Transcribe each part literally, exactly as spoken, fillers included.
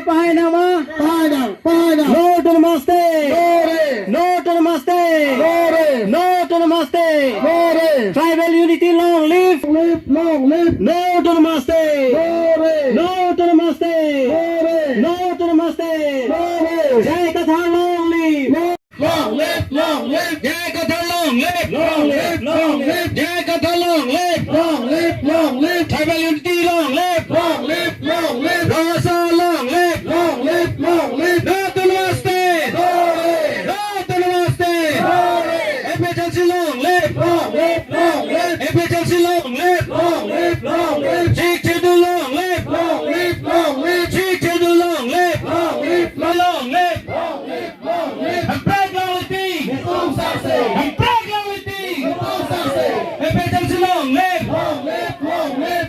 Pahai nang ma? Pahai nang, pahai nang. No autonomous state. No race. No autonomous state. No race. No autonomous state. No race. Tribal unity long live. Long live, long live. No autonomous state. No race. No autonomous state. No race. No autonomous state. No race. J I Kathar long live. No Long live, long live. J I Kathar long live. Long live, long live. J I Kathar long live. Long live, long live. Tribal unity long live. Long live, long live. Rasa long live. Long live, long live. No autonomous state. No live. No autonomous state. No live. A P H L C long live. Long live, long live. A P H L C long live. Long live, long live. Sixth Schedule long live. Long live, long live. Sixth Schedule long live. Long live, long live. Long live. Hemprek long live. Hemprek long live. A P H L C long live.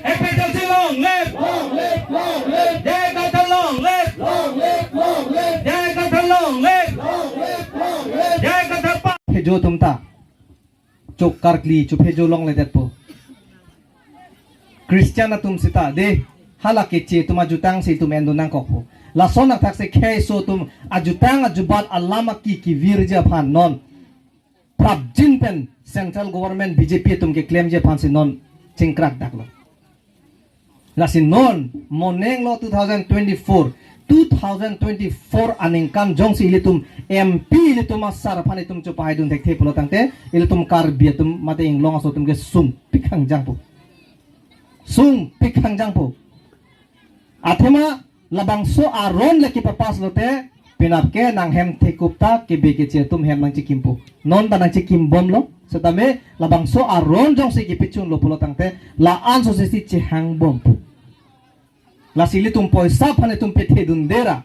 A P H L C long live. J I Kathar long live. J I Kathar long live. J I Kathar pa. Phejo atum ta chok karkli chophejo longledetpo. Christian atum seta de, hala keche atum ajutang si itum endun nangkokpo. Lason athak si khei so atum ajutang ajubat alam aki kivirji aphan non prapjin pen central government B J P atum keklemji aphan si non chingkrak daklo. Lasi non monenglo two thousand twenty-four, two thousand twenty-four aningkan jongsi ilitum M P ilitum asar aphan itum chopahaidun thekthe pulo tangte, ilitum Karbi atum mate inglong aso atum ke sungpik hangjangpo. Sungpik hangjangpo. Athema labangso aron le kipapass lote, penap ke nanghem thekup ta kebe keche atum hem nangchekimpo. Non ta nangchekimbomlo. Setame labangso aron jongsi kipachunlo pulo tangte, la-an so si chehangbompo. Lasi ilitum poisa aphan itum pethedunde ra,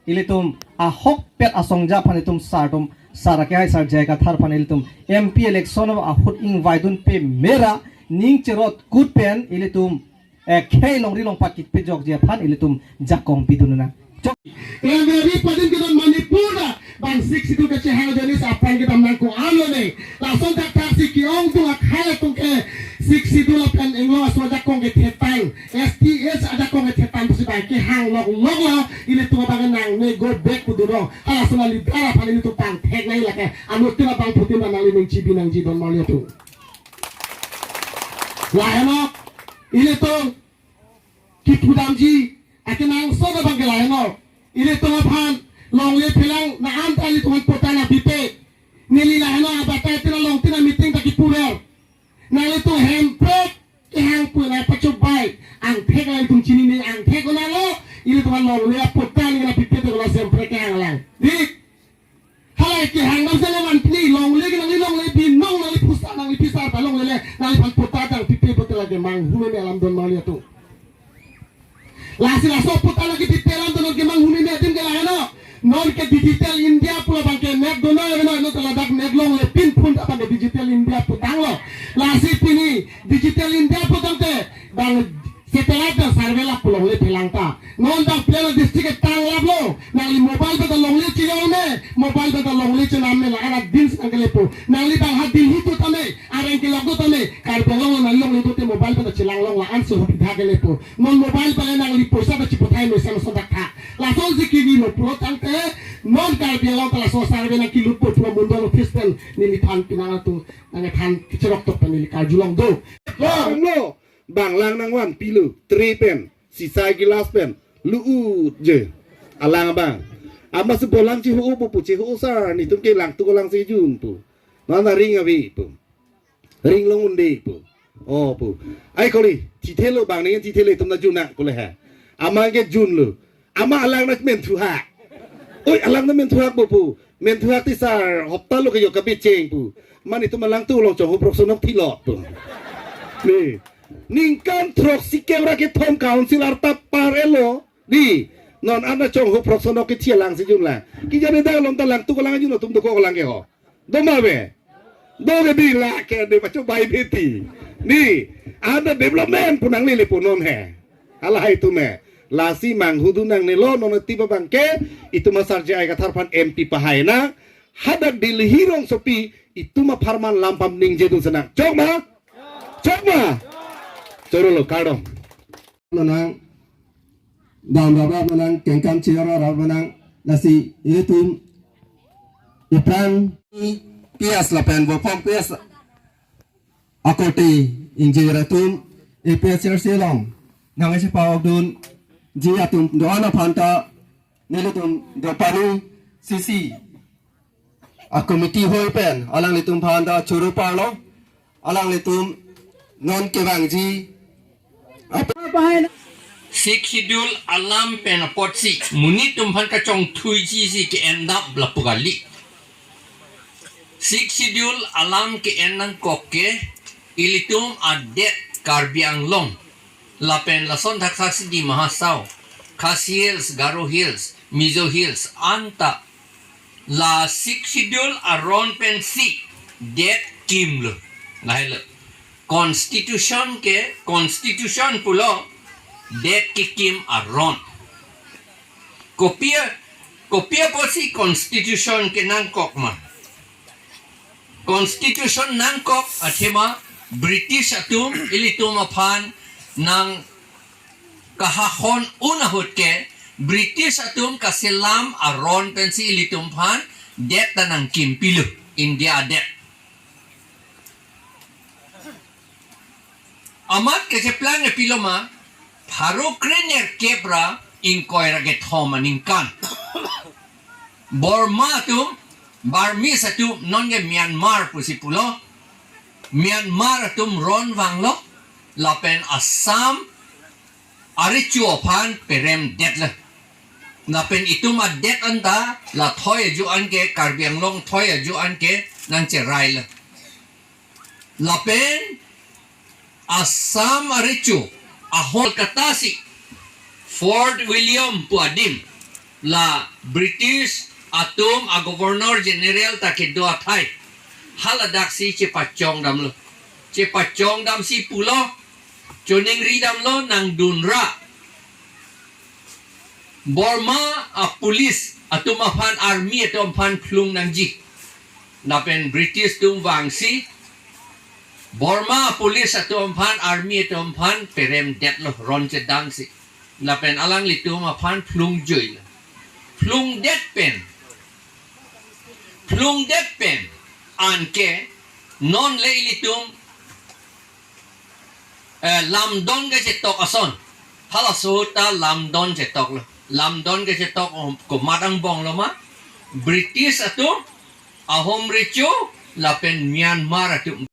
ilitum ahokpet asongja aphan itum sar atum, sar akehai sar J I Kathar aphan ilitum M P election ahut ingvaidun pame ra, ning cherot kut pen ilitum eh, khei longri longpat kipejokji aphan ilitum jakong pidun nang. Chok. Klemveri padin kedam Manipur ta bang Sixth Schedule kachehang ajoine si apran kedam nangko-an lone. Lason thakthak si ke-ongdung akhai atum ke Sixth Schedule pen inglong aso ajakong kethetang, S T S ajakong kethetang pusi bang kehang lokloklo, ilitum abang nangne go back pudunlo. Halason alidar aphan ilitum pangthek nangji lake. Anuttin abangphutin nangli ning chibi nangji don marli atum. Lahenlo, ilitum kipudamji akenangsot abang ke lahenlo. Ilitum aphan longle phelang na anta ilitum aphan patta nangpipe. Neli lahenlo abatai tin along tin ameeting ta kipu ver. Nanglitum hemprek kehang pu nangpachobai. Angthek nanglitum chinine, angthek onalo. Ilitum aphan longle apatta neli nangpipe te kola hemprek kehang lang. Dik. Halai kehang nang sele man pini longle ke nangli longle binong nangli phusa nangli phisar ta longle le nangliphan patta nangpipe pulote lake manghumeme alam don marli atum. Lasi laso patta nangkipipe alam don ke manghumeme adim ke lahenlo. Non ke Digital India pulo abang ke net dono ya no no ladak net longle pin phun abang ke Digital India putanglo. Lasi pini Digital India putangte bang satellite ta survey lap longle phelang ta. Non ta plelo district ke tang laplo. Nangli mobile pen ta longle chiyong me, mobile pen ta longle chenam me la-an adin si nangkelepo. Nangli bang ha Delhi do tame, areng kelok do tame, Karbi Anglong lo nangli longle dote mobile pen ta chelang long la-an si hubidha kelepo. Non mobile pen nangli poisa ta chiputhai me sam son dak tha. Lason si kevilo pulo tangte, non Karbi Anglong ta laso survey nangkelutpo pulo Mondol office pen neliphan pinang atum nangthan kecherok tok pen neli karjulong do. Long lo. Bang lang nangvanpilo, tray pen, sisai gilas pen, lu-ut je. Alang abang. Amat si bolang chihu pu pu chihu sar netum ke langtuk alang si jun pu. Mana ring ave pu. Ring long un-e pu. Oh pu. Ai koli, chithelo bang ning chithelo itum nangjunnang kule ha. Amat ke junlo. Amat alang nangmenthu hak. Oi, alang nangmenthu hak bo pu. Menthu hak ti sar, hopta lo ke yok kabe cheng pu. Mane itum alangtum along chonghu phrokso nok thilot pu. Ni. Ningkan throksi kep ra kethom council arta par-etlo. Ni. Non an ta chonghu phrokso nok kethi alang si junlang. Kejane dak along ta langtuk alang jun atum dokok alang ke ho. Doma be. Do ke di la ke di pachobai beti. Ni. An ta development pu nanglele pu non he. Halahai atum he. Lasi manghudun nangnelo non ati abang ke itum asar J I Kathar aphan M P pahai nang. Hadak Delhi rongsopi itum apharman lam pam ningjedun senang. Chok ma? Chok ma? Choro lo kardom. Nonang. dam rap rap manang, kengkam chiyara rap manang, lasi ilitum ipran P S lapen Bopong P S akorte ingjir atum A P H L C along nangchepa-okdunji atum do-an aphanta nelitum Dopani C C a committee hoi pen alanglitum aphanta choro parlo, alanglitum non kevangji ap- Sixth Schedule alam pen apotsi monit atum aphan kachongthuiji si ke-endap lapu kali. Sixth Schedule alam ke-en nangkok ke ilitum adet Karbi Anglong lapen lason thakthak si Dima Hasao, Khasi Hills, Garo Hills, Mizo Hills anta la Sixth Schedule aron pensi det kimlo. Lahelo. Constitution ke, constitution pulo det kekim aron. Kopi a, kopi apotsi constitution ke nangkok ma? Constitution nangkok athema British atum ilitum aphan nangkahahon un ahut ke British atum kaselam aron pensi ilitum aphan det ta nangkimpilo, India adet. Amat kacheplang e pilo ma, pharo krener kep ra ingkoi ra kethom aningkan. Burma atum, Burmese atum, non ke Myanmar pusi pulo. Myanmar atum ron vanglo, lapen Assam arecho aphan perem detlo. Lapen itum adet anta, la thoi ajo an ke, Karbi Anglong thoi ajo an ke, nangcherailo. Lapen Assam arecho ahol katasi Fort William pu adim la British atum a Governor General ta kedo athai haladaksi chepachongdamlo. Chepachongdamsi pulo, choningridamlo nangdunra Burma a police atum aphan, army atum aphan phlung nangji. Lapen British atum vangsi Burma police atum aphan, army atum aphan perem detlo, ron chedangsi. Lapen alanglitum aphan phlung juilo. Phlung det pen, phlung det pen anke non le ilitum eh, lamdon kachetok ason. Halaso ta lamdon chetoklo. Lamdon kachetok, um, komat angbonglo ma? British atum, Ahom recho, lapen Myanmar atum.